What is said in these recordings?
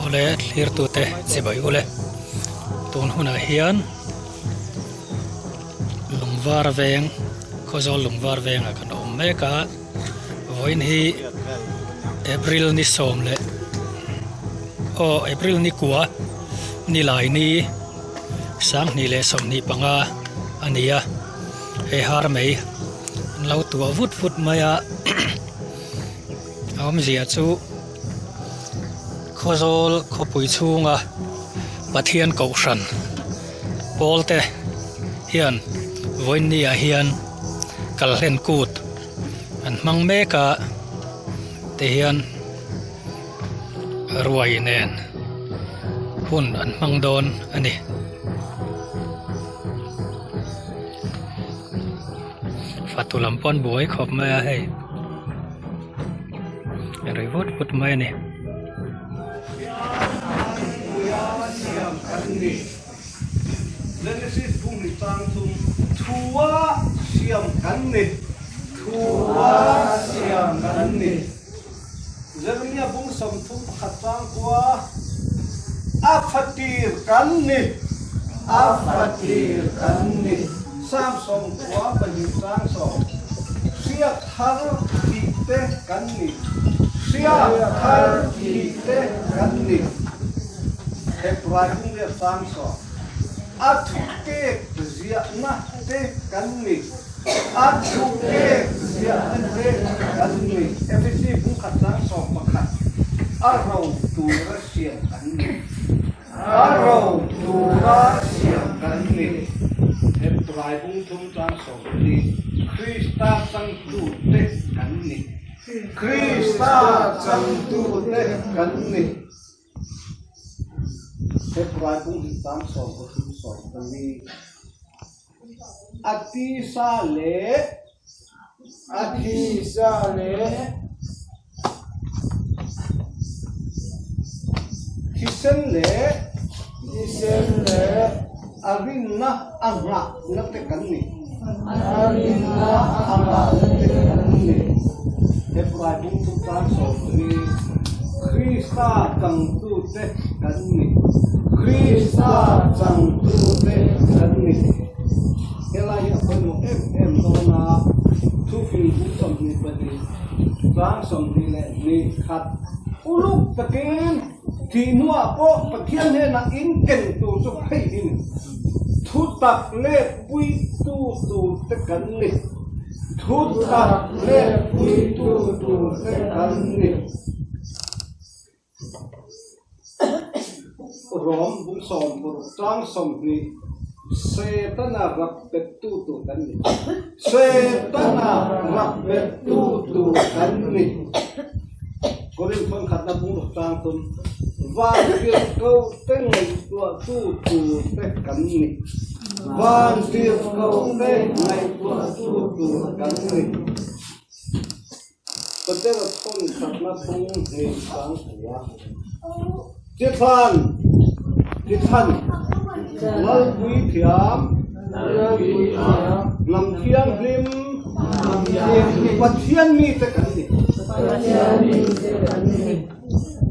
Awle thlirtute chibai ule tun hunah hian Lungvar veng Khawzawl Lungvar vengah kan awm mek a vawiin hi April ni sawm leh aw April ni kua ni lai ni sanghnih leh 25 a ni a hei har mai an lo tuah vut vut mai a a awmzia chu Khawzawl khawpui chhunga Pathian Kohhran pawl te hian vawiin ah hian kalhlen kut an hmang mek a tihian ruai nen hun an hmang dawn a ni. Fatu lam pawh an buai khawp mai a hei. Rei vut vut mai a ni. Genesis bung chang thum thua siam kan ni thua siam kan ni Jeremiah bung 31 chang kua a fatir kan ni a fatir kan ni Psalm 92 chang 10 hriak thar tih te kan ni hriak thar tih te kan ni Hebrai bung riat chang 10 a thu pek ziahna te kan ni a thu pek ziahna te kan ni Efesi bung khat chang 11 a ro tura siam kan ni a ro tura siam kan ni Hebrai bung thum chang 14 Krista changtu te kan ni Krista changtu te kan ni Hebrai bung hi chang 13 14 a tisa leh a tisa leh thisen leh thisen leh a rinna a nghahna te kan ni a rinna a nghahna te kan ni Hebrai bung thum chang 14 Krista changtute kan ni Krista changtute kan ni helai hi a pawimawh em em dawn a thufing bung 22 chang 21 uluk takin thih hnuah pawh Pathian hnenah in ken tur chu hei hi ni thu tak leh puitu tur te kan ni thu tak leh puitu tur te kan ni Rom bung 16 chang 20 Setana rap bettu tur kan ni Setana rap bettu tur kan ni Korinth thawng khatna bung ruk chang thum van tirhkoh te ngaihtuahtu tur te kan ni van tirhkoh te ngaihtuahtu tur kan ni Patera thawn khatna bung hnih chang kua Chithlan Chithlan Lalpui thiam Hnam thianghlim Pathian mite kan ni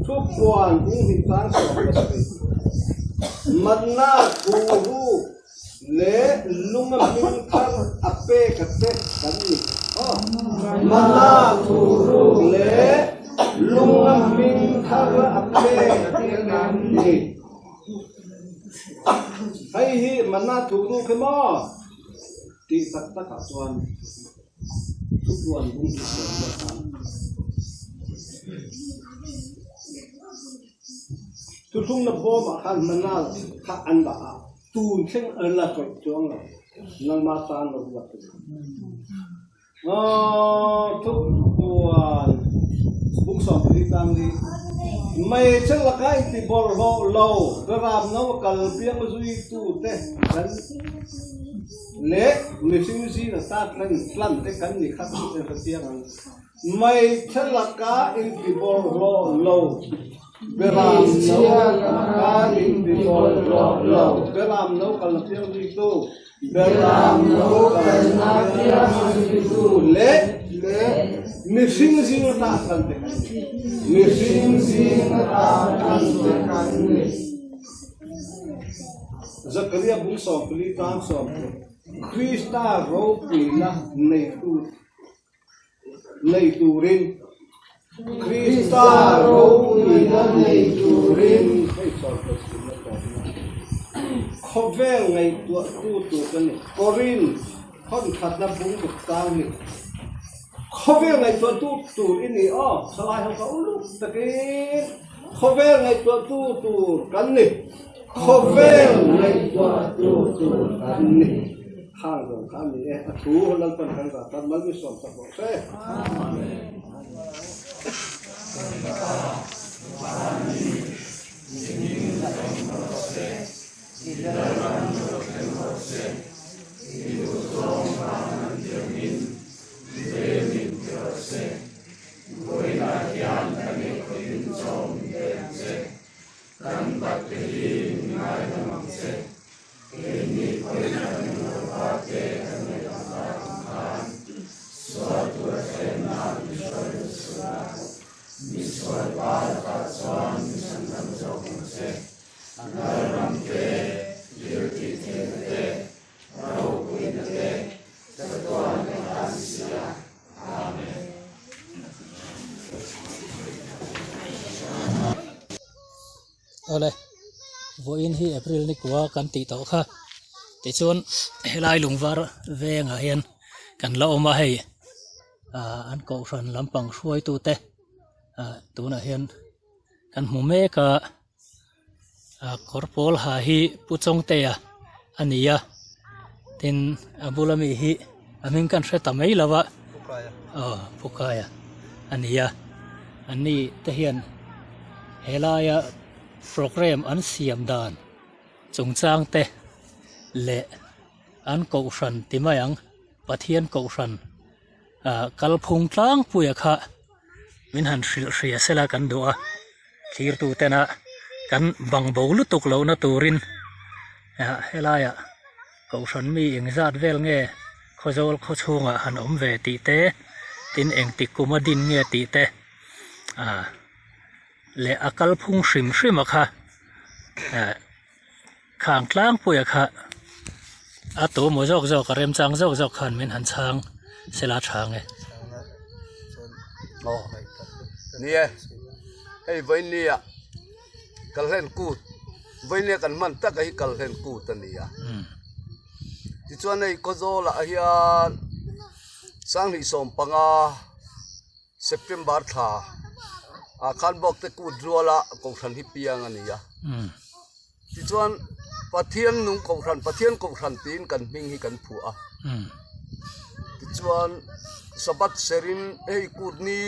Thupuan bung hnih chang 17 Manna thu ruk leh lunga hming thar a pek a te kan ni. Manna thu ruk leh lunga hming thar a pek a te kan ni. Hei hi manna thu ruk hi maw tih tak takah chuan thupuan bung hi sawi lawk ang. Thuthlungna bawmah khan manna kha an dah a, tun thleng an la chawih chuang lo, nangma tan lo ruat tur. Thupuan bung 14 tang hi hmeichhe laka inti bawlhhlawh lo beram no a kal piang zuitu te kan leh mihring zinga ta thleng tlan te kan ni kha chu en hre chiang ang. Hmeichhe laka inti bawlhhlawh lo beram no laka inti bawlhhlawh lo beram no kal piang zuitu beram no kalna piang zuitu leh. Te mihring zing ata tlan te kan ni. Mihring zing ata tlan te kan ni. Zakaria bung 14 tang 10 Krista ropuina neitu nei turin Krista ropuina nei turin hei sawrkar tawpna khawvel ngaihtuahtu tur ka ni. Korin khawnkhatna bung ruk tang ni. Khawvel ngaihtuahtu tur i ni aw, thalai ho ka uluk takin khawvel ngaihtuahtu tur kan ni. Khawvel ngaihtuahtu tur kan ni. Khang zawng kha a ni e, a thu Lalpan kan zah tan mal mi sawm tak rawh se. Amen. Awle, vawiin hi April ni kua kan tih tawh kha. Tichuan helai lungvar vengah hian kan la awm a hei ah an kohhran lampang hruaitute ah tunah hian kan hmu mek a. Ah kawr pawl ha hi Pu Chawngtea a ni a tin a bula mi hi a hming kan hre ta mai lo a aw Pu Kaia a ni a an ni te hian helaia programme an siam dan chungchang te leh an kohhran ti mai ang Pathian kohhran ah kalphung tlangpuia kha. Min han hrilh hria sela kan duh a, thlirtu tena kan bang bo lutuk lohna turin ah helaiah kohhran mi engzat vel nge Khawzawl khaw chhungah han awm ve tih te tin engtik kuma din nge tih te ah leh a kalphung hrim hrim a kha eh khang tlangpuia kha a tu maw zawk zawk a remchang zawk zawk khan min han chhang sela tha nge. Aw ni e hei vawinia kalhlen kut vawinia kan hman taka hi kalhlen kut a ni a tichuan hei Khawzawlah hian sanghnih 15 September thla ah khan bawkte kut ruala kohhran hi piang a ni a. Tichuan Pathian nung kohhran, Pathian kohhran tiin kan hming hi kan phuah a. Tichuan Sabbath serin hei kutni,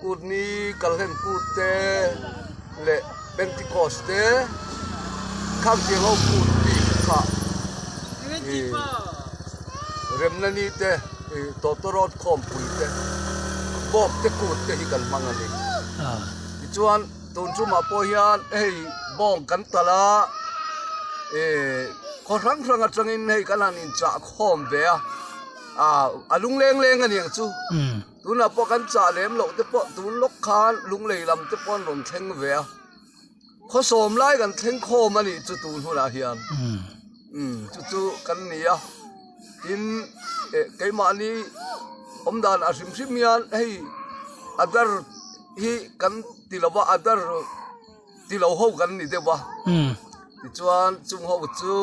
kutni kalhlen kut te leh Pentecost te khangtiang ho kut bik kha ih remna ni te ih tawtawrawt khawmpui te bawk te kut te hi kan hmang a ni. Tichuan. Tun chumah pawh hian hei bawng kan talh a, eh khaw hrang hrang atangin hei kan han inchah khawm ve a, ah a lung leng leng a ni ang chu. Tunah pawh kan chah lem loh te pawh tun lawk khan lunglei lam te pawh an rawn thleng ve a, khaw sawm lai kan thleng khawm a nih chu tun hunah hian. Umm chu chu kan ni a, tin eh keimahni awm dan a hrim hrim hian hei a dar. Hi kan ti lo va other ti lo ho kan ni deuh va tichuan chung ho chu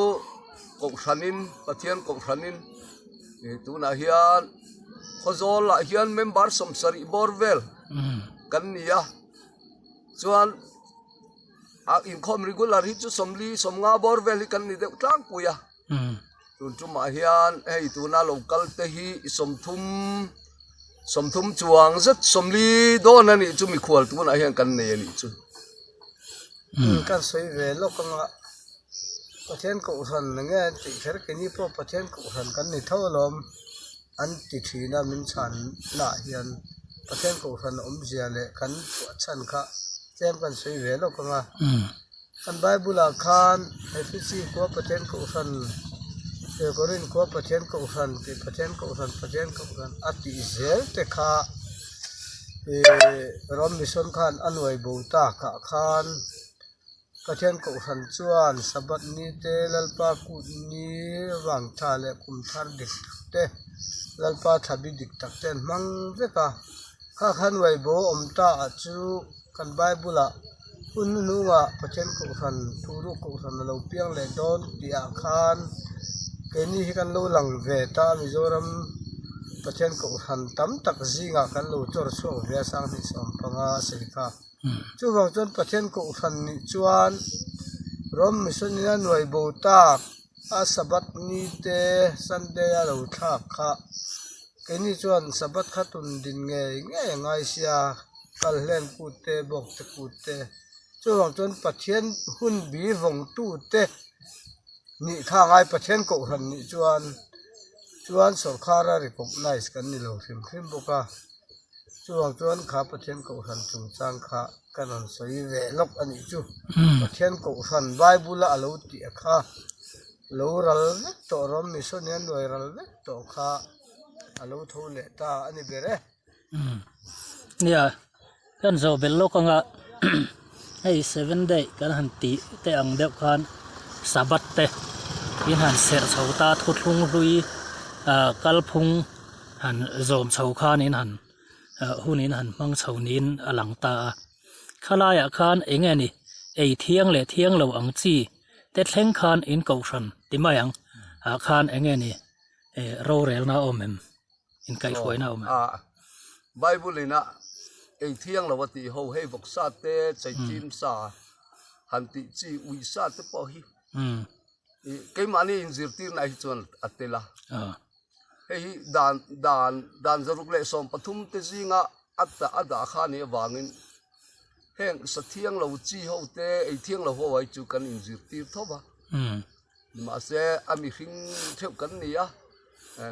kohhranin Pathian kohhranin ih tunah hian Khawzawl ah hian member 70 bawr vel kan ni a chuan a inkhawm regular hi chu 40 50 bawr vel hi kan ni deuh tlangpui a. Tun tumah hian hei tuna lo kal te hi 30 30 chuang zet 40 dawn a nih chu mikhual tunah hian kan nei a nih chu. Kan sawi ve lawk anga Pathian kohhran nge an tih kher keini pawh Pathian kohhran kan ni tho alawm an ti thin a min chhan naah hian Pathian kohhran awmzia leh kan phuah chhan kha tlem kan sawi ve lawk anga. Kan Bible ah khan Ephesi khua Pathian kohhran Korin khua Pathian Kohhran tih Pathian Kohhran Pathian Kohhran a tih zel te kha ih Ram Mission khan a nuai bo tak ah khan Pathian Kohhran chuan Sabbath ni te Lalpa kut ni vangtha leh kum thar dik tak te Lalpa thlabi dik tak te an hmang vek a kha kha nuai bo awm ta ah chu kan Bible ah. Hun hnungah Pathian Kohhran, Thuruk Kohhran a lo piang leh dawn tih ah khan keini hi kan lo lang ve ta a, Mizoram Pathian Kohhran tam tak zingah kan lo chawr chhuak ve a, Sanghnih 15 a sawi kha. Chuvang chuan Pathian Kohhran nih chuan Rom Mission in a nuai bo tak a Sabbath ni te Sunday a lo thlak kha keini chuan Sabbath kha tun din ngei ngei a ngai sia. Kal hlen kut te, bawk te kut te, chuvang chuan Pathian hun bi vawngtu te nih kha a ngai Pathian kohhran nih chuan chuan sawrkhara recognize kan ni lo hrim hrim bawk a, chuvang chuan kha Pathian kohhran chungchang kha ka rawn sawi ve lawk a nih chu. Pathian kohhran Bible a alo tih a kha lo ral vek tawh rawh Mission hian nuai ral vek tawh kha a lo tho leh ta a ni ber e. Nia kan zawh belh lawk anga hei seven day kan han tih te ang deuh khan sabbath te in han serh chho ta thuthlung hlui ah kalphung han zawm chho khan in han ah hun in han hmang chho niin a lang ta a khalaiah khan eng nge ni ei thiang leh thiang lo ang chi te thleng khan in kohhran ti mai ang ah khan eng nge ni eh rorelna a awm em. inkaihhruaina a awm a. A Bible ina ei thiang lo a tih ho hei vawk sa te chaichim sa han tih chi ui sa te pawh hi ih keimahni inzirtirna hi chuan a tel a. Hei hi dan dan dan zaruk leh 13 te zinga a dah a dah kha anih avangin heng sa thiang lo chi ho te ei thiang lo ho ai chu kan inzirtir tho va. Nimahse a mihring theuh kan ni a.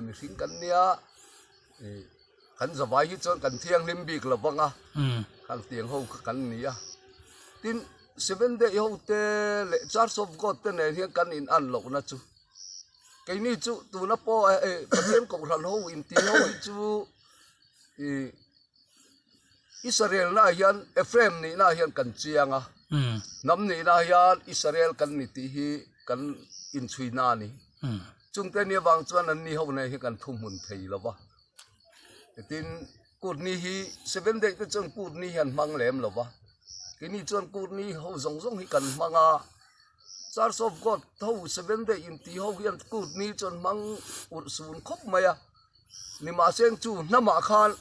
Mihring kan nia kan zavai hi chuan kan thianghlim bik lo vang a khang tiang ho kha kan ni a tin seven day ho te leh church of god te nen hian kan in an loh na chu keini chu tuna pawh Pathian kohhran ho in tih ho hi chu ih Israel na hian Ephraim nih na hian kan chiang a hnam nih na hian Israel kan ni tih hi kan inchhui na a ni. Chungte ni avang chuan an ni ho nen hi kan thuhmun thei lo va. Tin, kut ni hi seven day te chuan kut ni hi an hmang lem lo va. Keini chuan kut ni ho zawng zawng hi kan hmang a. Church of God ho seven day inti ho hian kut ni chuan hmang urh sun khawp mai a. Nimahse chu hnamah khan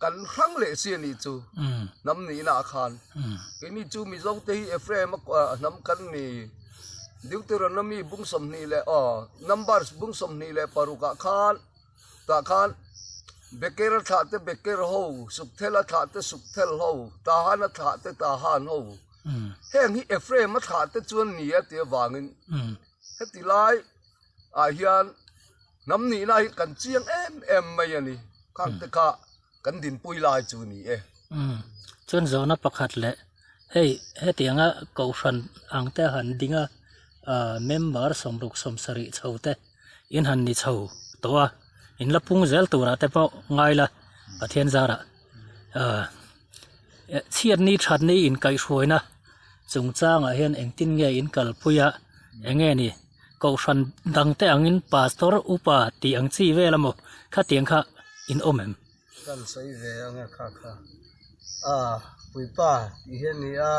kan hrang leh si a nih chu hnam nihna ah khan keini chu Mizo te hi Ephraim a hnam kan ni Deuteronomy bung 28 leh aw Numbers bung 26 ah khan tah khan Beker a thlah te Beker ho Sukthel a thlah te Sukthel ho Tahan a thlah te Tahan ho heng hi Ephraim a thlah te chuan ni a tih avangin heti lai ah hian hnam nihna hi kan chiang em em mai a ni khang te kha kan dinpui lai chu ni e. Umm chuan zawhna pakhat leh hei hetianga kohhran ang te han ding a ah member 60 70 chho te in han ni chho tawh a in la pung zel turah te pawh ngai la Pathian zarah ah chhiatni thatni inkaihhruaina chungchangah hian engtin nge in kalpui a eng nge ni. Kohhran dangte angin Pastor upa tih ang chi vel emaw khatiang kha in awm em? Kan sawi ve ang e kha kha. A, Puipa tih hi a ni a,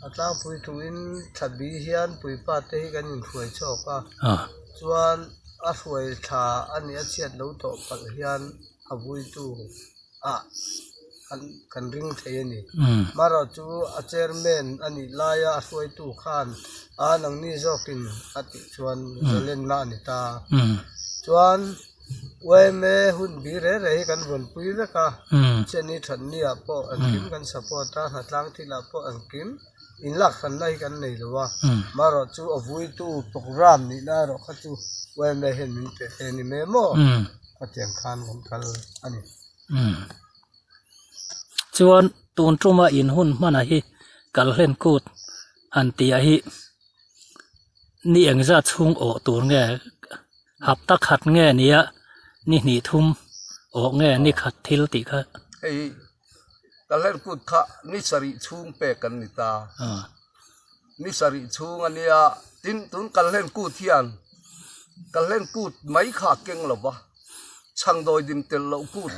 a tlangpui thuin thlabi hian Puipa te hi kan inhruai chhuak a, chuan a hruai thla a nih a chhiat lo tawh palh hian a vuitu ah kan kan ring thei a ni. Marawh chu a chairman a nih laia a hruaitu khan a nangni zawkin a tih chuan zalenna a ni ta. Chuan yma hun bi reh reh hi kan vawnpui vek a, chhiatni thatni ah pawh engkim kan support a, hnatlang thilah pawh engkim inlak hranna hi kan nei lo a. Marawh chu a vuitu programme nihna erawh kha chu yma hian min pe thei a ni mai maw? Khatiang khan kan kal a ni. Umm. Chuan tun tuma in hun hmana hi kal hlen kut han tih ah hi Ni engzat chhung awh tur nge hapta khat nge nia ni hnih thum awh nge ni khat thil tih kha. Hei Kalher kut kha ni sarih chhung pek kan ni ta. Ni sarih chhung a nia tin tun Kalher kut hian Kalher kut mai kha a keng lo va chhangdawi dim tel loh kut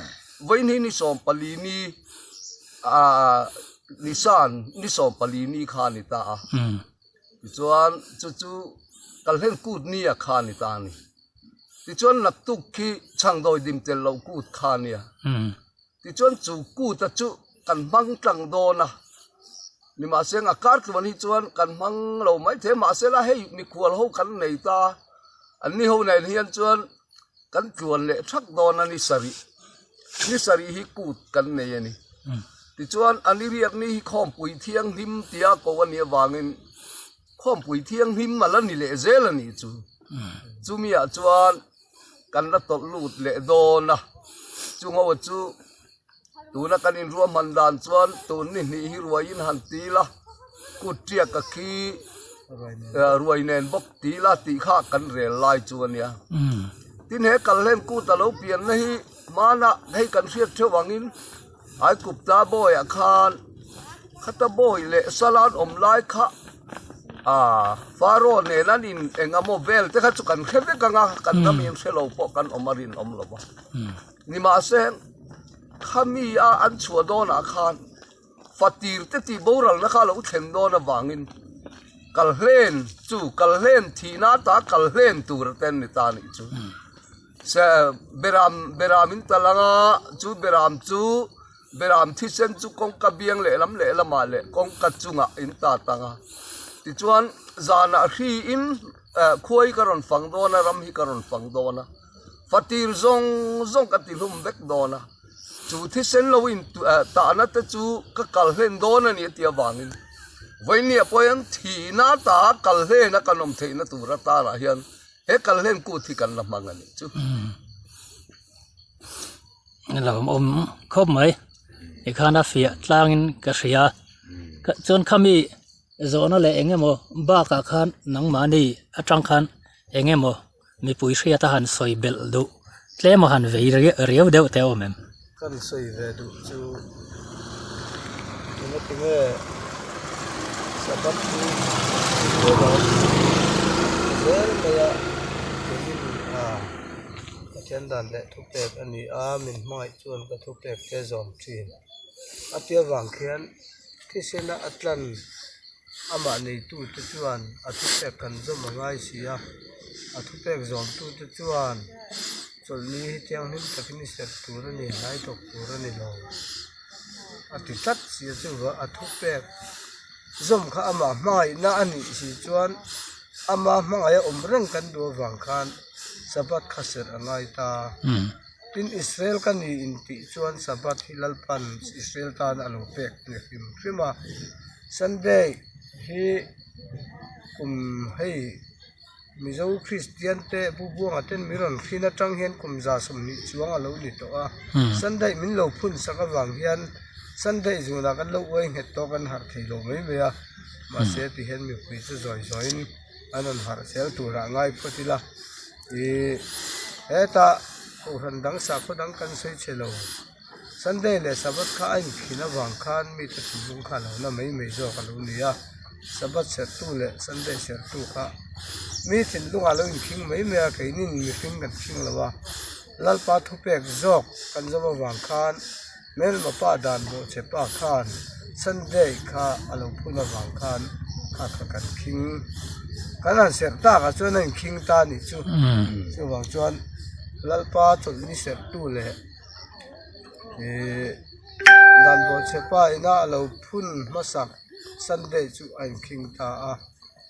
vawiin hi ni 14 ni ah Nisan ni 14 ni kha a ni ta a. Tichuan chu chu Kalhlen kut ni a kha a ni ta a ni. Tichuan naktuk khi chhangdawi dim tel loh kut kha a nia. Tichuan chu kut a chu kan hmang tlang dawn a. Nimahse a kar tluan hi chuan kan hmang lo mai thei a, mahse la hei mikhual ho kan nei ta. An ni ho nen hian chuan kan tluan leh thak dawn a ni sarih. Ni sarih hi kut kan nei a ni. Tichuan a ni riak ni hi khawmpui thianghlim tia ko a nih avangin khawmpui thianghlim a la ni leh zel a nih chu. Chumi ah chuan kan la tawlh lut leh dawn a. Chungo chu tuna kan inruahman dan chuan tun ni hnih hi ruaiin han ti la, kut tiak a khi ruai nen bawk ti la tih kha kan rel lai chu a nia. Tin he kalhlen kut a lo pianna hi hmana hei kan hriat theuh angin Aikupta bawiah khan khata bawi leh salan awm lai kha ah Pharaoh nen an in eng emaw vel te kha chu kan hre vek ang a, kan ram in hre lo pawh kan awm a rinawm lo va. Nimahse khami a an chhuah dawnah khan fatir te tih boralna kha a lo thlen dawn avangin kalhlen chu kalhlen thihna ata kalhlen tur te an ni ta a nih chu. Beram beram in tal anga chu beram chu beram thisen chu kawngka biang lehlam lehlamah leh kawngka chungah in tat ang a tichuan zanah hriin eh khuai ka rawn fang dawn a ram hi ka rawn fang dawn a fatir zawng zawng ka ti hlum vek dawn a chu thisen lo in eh tahna te chu ka kal hlen dawn a ni a tih avangin vawinia pawh hian thihna ta kal hlen a kan awm theihna tur atanah hian. He kalhlen kut hi kan la hmang a nih chu. Lo awm khawp mai tikhan a fiah tlangin ka hria chuan khami zawhna leh eng emaw bakah khan nangmahni atang khan eng emaw mipui hriat a han sawi belh duh tlem a han vei riau deuh te a awm em? Kan sawi ve duh chu engati nge Sabbath hi Israel zel mai a kein a Pathian dan leh thupek a ni a min hmangaih chuan ka thupek te zawm thin a tia vang khian thisena a tlan amah neitute chuan a thupek kan zawm a ngai si a a thupek zawmtute chuan. Chawlhni hi thianghlim takin i serh tur a ni, hnai thawk tur a ni lo a ti tlat si a chuvah a thupek zawm kha amah hmangaihna a nih si chuan ama hmangaih a awm reng kan duh avang khan Sabbath kha serh a ngai ta. Tin Israel ka ni intih chuan Sabbath hi Lalpan Israel tan a lo pek ni hrim hrim a, Sunday hi kum hei. Mizo Kristian te Pu Buanga ten min rawn hrin atang hian kum 120 chuang a lo ni tawh a, Sunday min lo phun sak avang hian Sunday zunah kan lo uai nghet tawh kan harh thei lo mai mai a, mahse ti hian mipui chu zawi zawiin an rawn harh zel turah ngai phawt ila, ih hetah kohhran dang sakhaw dang kan sawi chhe lo. Sunday leh Sabbath kha a inkhin avang khan mite thinlung kha a lo na mai mai zawk a lo ni a, Sabbath serhtu leh Sunday serhtu kha mi thinlungah a lo inkhing mai mai a, keinin mihring kan khing lo a, Lalpa thupek zawk kan zawm avang khan hmelma pa dan bawhchhe pa khan Sunday kha a lo phun avang khan kha kha kan khing kan han serh takah chuan a inkhing ta a nih chu, chuvang chuan Lalpa chawlhni serhtu leh. Ihh dan bawhchhe pa ina a lo phun hmasak Sunday chu a inkhing ta a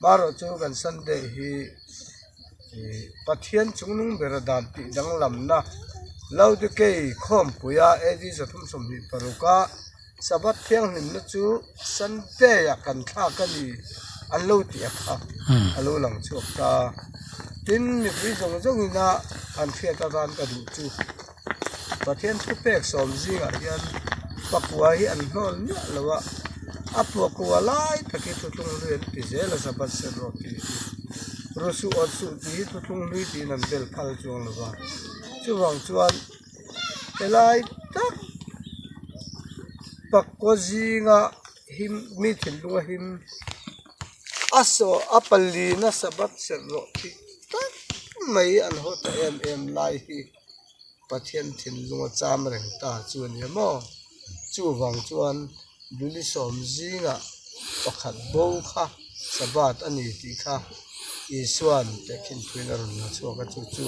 marawh chu kan Sunday hi ihh Pathian chungnung bera dan tih danglamna Laodikei khawmpuia AD 326 a Sabbath thianghlimna chu Sunday ah kan thlak a ni an lo tih a kha a lo lang chhuak ta tin mipui zawng zawng ina an hriat atan ka duh chu. Pathian thupek sawm zingah hian pakua hi an hnawl miah lo a, a pakua lai tak hi thuthlung hlui an ti zel a Sabbath serh rawh tih hi. Ru suh awt suh tih hi thuthlung hlui tiin an bel phal chuang lo va. Chuvang chuan helai tak pakkaw zinga him mi thinlunga him a saw a palina sabbath serh rawh tih tak mai an haw ta em em lai hi Pathian thinlunga cham reng ta chu a nia maw? Chuvang chuan Duli sawm zingah pakhat bo kha Sabbath a ni tih kha Isua'n tehkhin thuin a rawn la chhuak a, chu chu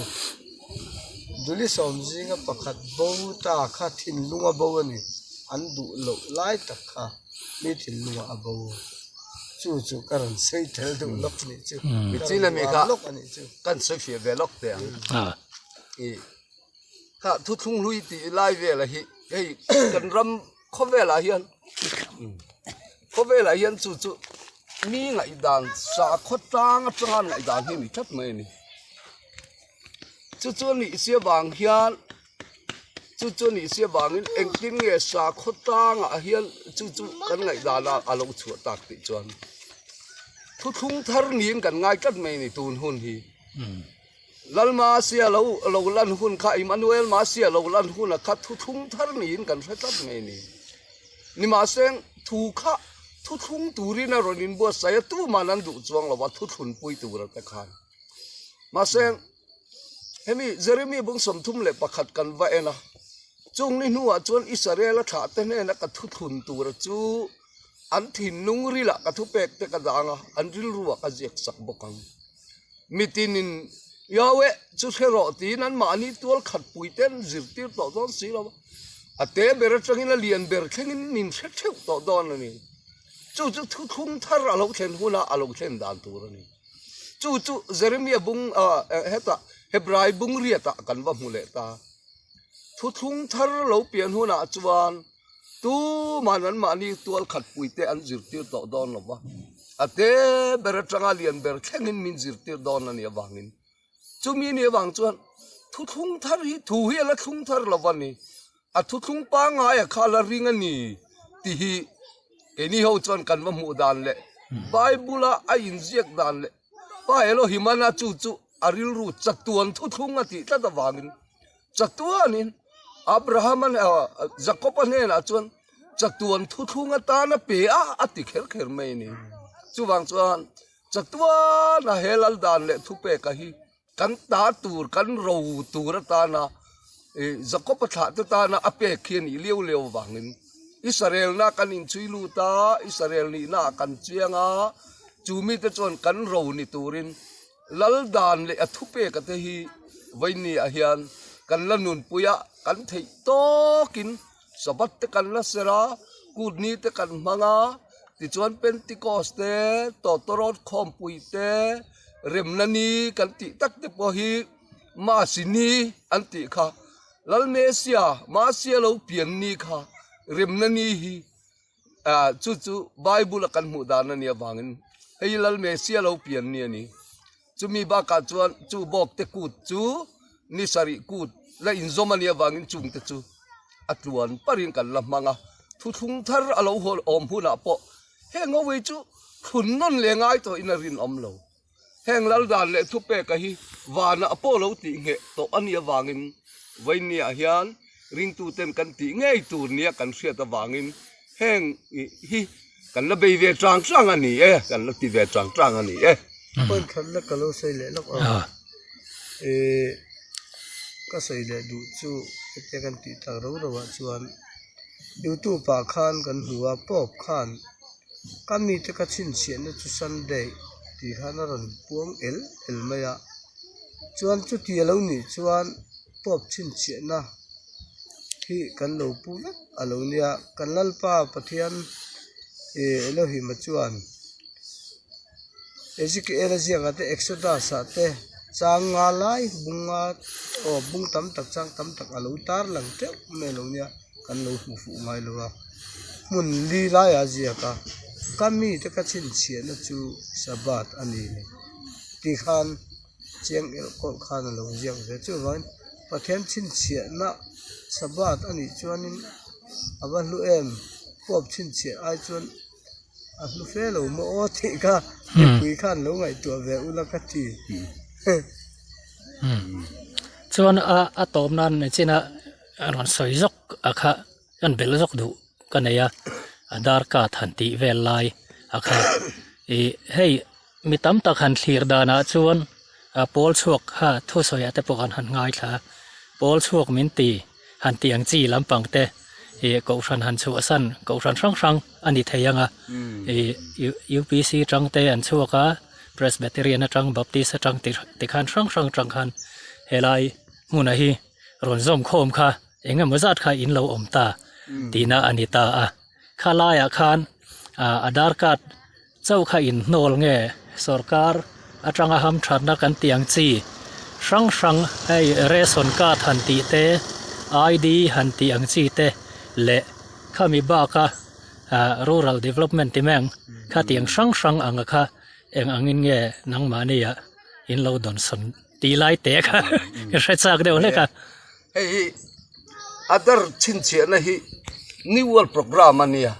Duli sawm zinga pakhat bo ta kha thinlunga bo a ni, an duh loh lai tak kha mi thinlungah a bo. Chu chu ka rawn sawi tel duh lawk a nih chu, ka rawn uar lawk a nih chu. Kan sawi fiah ve lawk teh ang. Kha thuthlung hlui tih lai velah hi hei kan ram khawvelah hian khawvelah hian chu chu mi ngaihdan sakhaw tlang atanga ngaihdan hi a ni tlat mai a ni. Chu chu a nih si avang hian chu chu a nih si avangin engtin nge sakhaw tlangah hian chu chu kan ngaihdan a a lo chhuah tak tih chuan thuthlung thar niin kan ngai tlat mai a ni tun hun hi. Lal Masia lo lo lan hun kha Immanuel Masia lo lan hun a kha thuthlung thar niin kan hre tlat mai a ni. Nimahseng thu kha thuthlung turin a rawn inbuatsaih a, tuman an duh chuang lo va thuthlun pui tur a te khan. Mahse hemi Jeremy bung 31 kan va en a, chung ni hnuah chuan Israel a thlah te hnena ka thuthlun tura chu an thinlung rilah ka thupek te ka dang a, an rilruah ka ziak sak bawk ang. Mitinin Yahweh chu hre rawh tiin anmahni tual khat pui te an zirtir tawh dawn si lo a, a te ber atangin a lian ber thlengin min hre theuh tawh dawn a ni. Chu chu thuthlung thar a lo thlen huna a lo thlen dan tur a ni. Chu chu Jeremiah bung hetah Hebrai bung riatah kan va hmu leh ta. Thuthlung thar lo pian hunah chuan Tuman anmahni tual khat puite an zirtir tawh dawn lo va, a te ber atanga lian ber thlengin min zirtir dawn a nih avangin. Chumi nih avang chuan thuthlung thar hi thu hi a la thlung thar lo va ni, a thuthlung pangngaia kha a la ring a ni tih hi keini ho chuan kan va hmuh dan leh Bible-a a inziak dan leh Pa Elohim-ana chu chu a rilru chatuan thuthlung a tih tlat avangin Chatuanin Abraham-a Jakob-a hnenah chuan chatuan thuthlung atana pe a, a ti kher kher mai a ni. Chuvang chuan chatuana he lal dan leh thupeka hi kan ta tur, kan ro tur atana Jakob-a thlahte tana a pek hi a nih liau liau avangin Israel-na kan inchhui lut a, Israel nihna ah kan chiang a, chu mite chuan kan ro ni turin Lal dan leh a thupeka te hi vawinia ah hian kan la nunpui a, kan theih tawkin Sabbath te kan la ser a, kut ni te kan hmang a, tichuan Pentecost te, Tawtawrawt khawmpui te, Remna ni kan tih tak te pawh hi Masi ni an tih kha, Lal Mesia, Masia lo pian ni kha Remna ni hi Ah, chu chu Bible a kan hmuh dan a nih avangin hei Lal Mesia lo pian ni a ni. Chumi bakah chuan chu bawk te kut chu ni sarih kut la inzawm a nih avangin chung te chu a tluan parin kan la hmang a. Thuthlung thar a lo haw awm hunah pawh heng ho hi chu thlun nawn leh ngai tawhin a rinawm lo. Heng lal dan leh thupeka hi vanah pawh lo tih ngheh tawh a nih avangin vawinia hian ringtuten kan tih ngei tur nia kan hriat avangin heng hi kan la bei ve chang chang a ni e, kan la ti ve chang chang a ni e. Point khat la ka lo sawi leh lawk ang. Ih ka sawi leh duh chu hetia kan tih tak ro ro ah chuan youtube ah khan kan hmu a pope khan Ka mite ka chhinchhiahna chu Sunday tih khan a rawn puang el el mai a, chuan chuti a lo nih chuan Pope chhinchhiahna hi kan lo pu vek a lo nia, kan Lalpa Pathian ih Elohim-a chuan Ezekiel-a ziakah te Exodus-ah te chang nga lai bung nga aw bung tam tak chang tam tak a lo tar lang teuh mai a lo nia. Kan lo hmu fuh ngai lo a, hmun li laiah a ziak a, ka mite ka chhinchhiahna chu Sabbath a ni tih khan chiang elh kawlh khan a lo ziak ve. Chuvangin Pathian chhinchhiahna Sabbath a nih chuanin a va hlu em? Huap chhinchhiah ai chuan. A hlu fe lo maw aw tih kha mipui khan lo ngaihtuah ve ula ka ti. Chuan a a tawp nan nichin a rawn sawi zawk a kha kan belh zawk duh ka nei a, Aadhaar card han tih vel lai a kha ih hei mi tam tak han thlir danah chuan a pawl chhuak kha thusawi ah te pawh kan han ngaithla a, pawl chhuak min ti han tih ang chi lampang te ih kohhran han chhuahsan kohhran hrang hrang a ni thei ang a ih U_P_C tang te an chhuak a Presbyterian atang Baptist atang ti tikhan hrang hrang atang khan helai hmunah hi rawn zawm khawm kha eng emaw zat kha in lo awm ta tihna a ni ta a khalaiah khan ah Aadhaar card Chauh kha inhnawl nge sorkar atanga hamthatna kan tih ang chi hrang hrang hei ration card han tih te ID han tih ang chi te leh khami baka ah rural development ti mai ang kha tiang hrang hrang anga kha eng angin nge nangmahni ah in lo dawnsawn tih lai te kha ka hre chak deuh hlek a. Hei hi Aadhaar chhinchhiahna hi New World Programme a nia.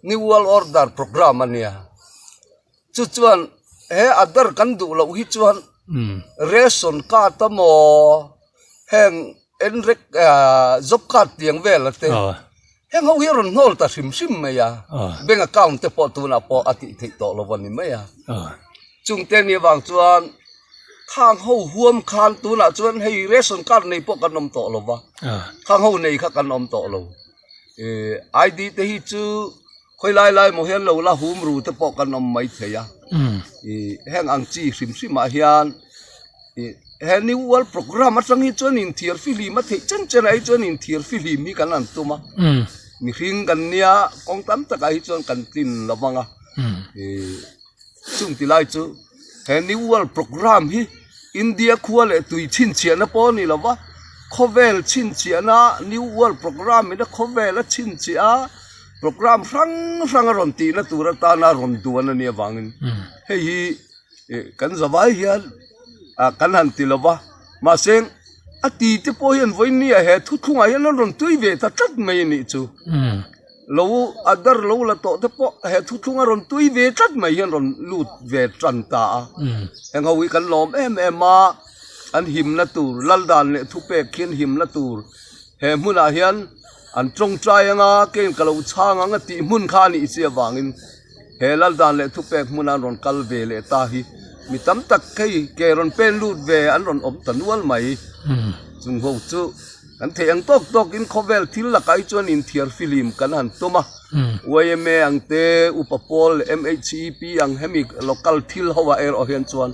New World Order Programme a nia. Chu chuan he Aadhaar kan duh loh hi chuan ration card emaw heng enrek job card tiang vel te heng ho hi a rawn hnawl ta hrim hrim mai a. Bank account te pawh tunah pawh a tih theih tawh lo a ni mai a. Chungte nih avang chuan khang ho huam khan tunah chuan hei ration card nei pawh kan awm tawh lo va, khang ho nei kha kan awm tawh lo. Ih ID te hi chu khawi lai lai maw hian lo la hum ru te pawh kan awm mai thei a, ih heng ang chi hrim hrim ah hian ih he new world programme atang hi chuan inthiar fihlim a theih chen chen ah hi chuan inthiar fihlim hi kan han tum a, mihring kan nia kawng tam takah hi chuan kan tlin lo vang a, ih. Chung ti lai chu he New World Programme hi India khua leh tui chhinchhiahna pawh a ni lo va, khawvel chhinchhiahna New World Programme ina khawvel a chhinchhiah a, programme hrang hrang a rawn tihna tur atana rawn duan a nih avangin hei hi kan zavai hian kan han ti lo va, mahse a ti te pawh hian vawinia he thuthlungah hian an rawn tui ve ta tlat mai a nih chu. Lo a dar lo la tawh te pawh he thuthlung a rawn tui ve tlat mai hian rawn lut ve tan ta a. Heng ho hi kan lawm em em a, an himna tur lal dan leh thupek khian himna tur he hmunah hian an tawngtai anga keng ka lo chhang ang a tih hmun kha a nih chi avangin he lal dan leh thupek hmuna an rawn kal ve leh ta hi mi tam tak hei ke rawn pen lut ve an rawn awm ta nual mai. Chung ho chu. Kan theih ang tawk tawkin khawvel thil lakah hi chuan inthiar fihlim kan han tum a, yma ang te, Upa Pawl leh MHEP ang hemi local thil ho ah erawh hian chuan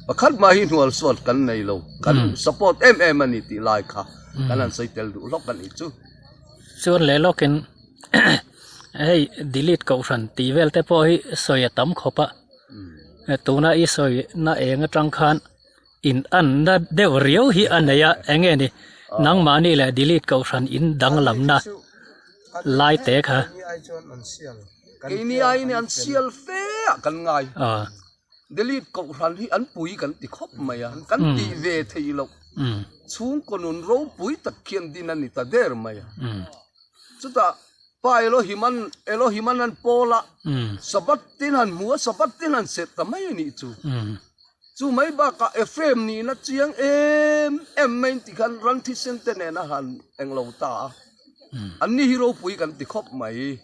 pakhat mah hi hnual suat kan nei lo, kan support em em a ni tih lai kha kan han sawi tel duh hlawk a nih chu. Chuan leh lawkin hei delete kohhran tih vel te pawh hi sawi a tam khawp a, tuna i sawi na eng atang khan In anna deuh riau hi a nei a, eng nge ni nangmahni leh delete kohhran in danglamna lai te kha. Keini aiin an sial fe ah kan ngai. Delete kohhran hi an pui kan ti khawp mai a, kan tih ve theih loh chhungkaw nun ropui tak khian din a ni ta der mai a. Chutah Pa Elohiman Elohiman an pawl a, Sabbath tin han hmu a, Sabbath tin han serh ta mai a nih chu. Chu mai bakah Ephraim nihna chiang em em mai in ti khan ran thisen te nen a han englo ta a, anni hi ropui kan ti khawp mai.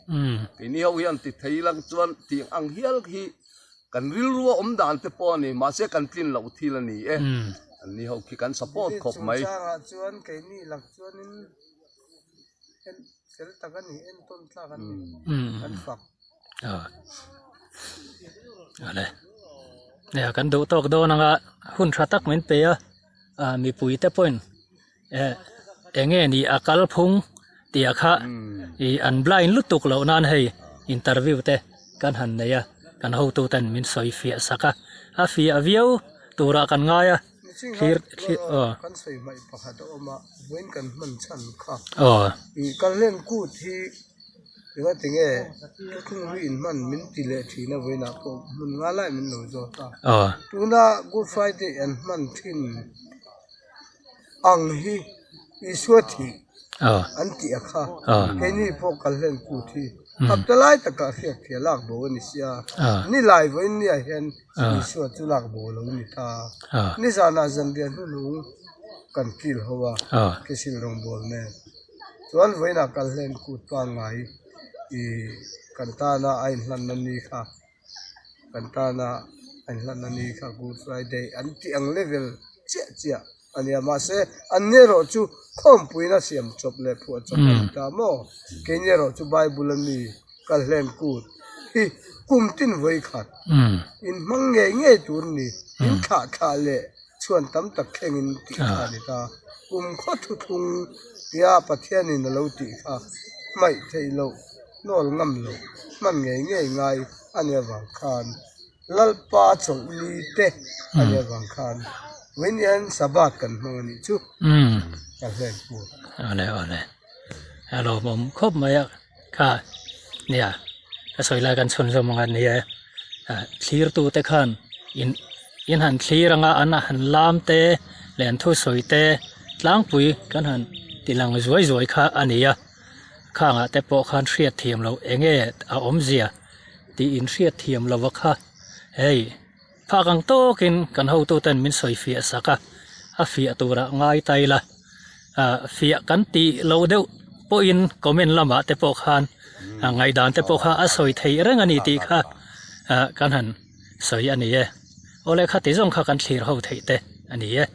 Keini ho hian ti thei lang chuan tiang ang hial hi kan rilru a awm dan te pawh a ni, mahse kan tlin loh thil a ni e. Anni ho khi kan support khawp mai. Chungchangah chuan keini lak chuanin fel tak a ni, entawn tlak a ni, kan fak. Ale nia kan duh tawk dawn anga hun tha tak min pe a ah mipui te pawhin eh eng nge ni a kal phung tih ah kha ih an blind lutuk loh nan hei interview te kan han nei a kan hotu ten min sawi fiah sak a a fiah viau turah kan ngai a. Thlir thlir aw. Kan sawi hmaih pakhat a awm a, vawiin kan hman chhan kha. Aw. Ih Kalhlen kut hi eng a ti nge thuthlung hlui in hman min ti leh thin a vawiinah pawh hmun nga lai min lo zawt a. Aw. Tuna Good Friday an hman thin ang hi Isua thih an tih a kha. Aw. Keini pawh Kalhlen kut hi. Hapta lai takah hriat thiah lak bo a ni sia. Nilai vawiin niah hian Isua chu lak bo a lo ni ta. Nizanah zanriah hnuhnung kan kil ho a, Kesil rawngbâwl nen. Chuan vawiinah kal hlen kut pangngai i kan tana a inhlanna ni kha kan tana a inhlanna ni kha Good Friday an tih ang level chiah chiah a nia. Mahse, an ni erawh chu khawmpuina siam chawp leh phuah chawp a ni ta maw? Keini erawh chu Bible a mi kal hlen kut hi kum tin vawi khat in hmang ngei ngei tur ni in thlah thlah leh chhuan tam tak thlengin tih kha a ni ta. Kum khaw thuthlung tia Pathianin a lo tih kha hmaih theih loh hnawl ngam loh hman ngei ngei ngai a nih avang khan Lalpa chawlhni te a nih avang khan vawiin hian Sabbath kan hmang a nih chu ka hlen pur. Awle awle a lawmawm khawp mai a kha nia ka sawi lai kan chhunzawm ang a ni e thlir tu te khan in in han thlir anga an han lam te leh an thusawi te tlangpui kan han ti lang zuai zuai kha a ni a khangah te pawh khan hriat thiam loh eng nge a awmzia tih in hriat thiam lo a kha hei phak ang tawkin kan hotu ten min sawi fiah sak a a fiah turah ngai ta ila ah fiah kan tih loh deuh pawhin comment lamah te pawh khan ngaihdan te pawh kha a sawi theih reng a ni tih kha ah kan han sawi a ni e awle khati zawng kha kan thlir ho theih te a ni e.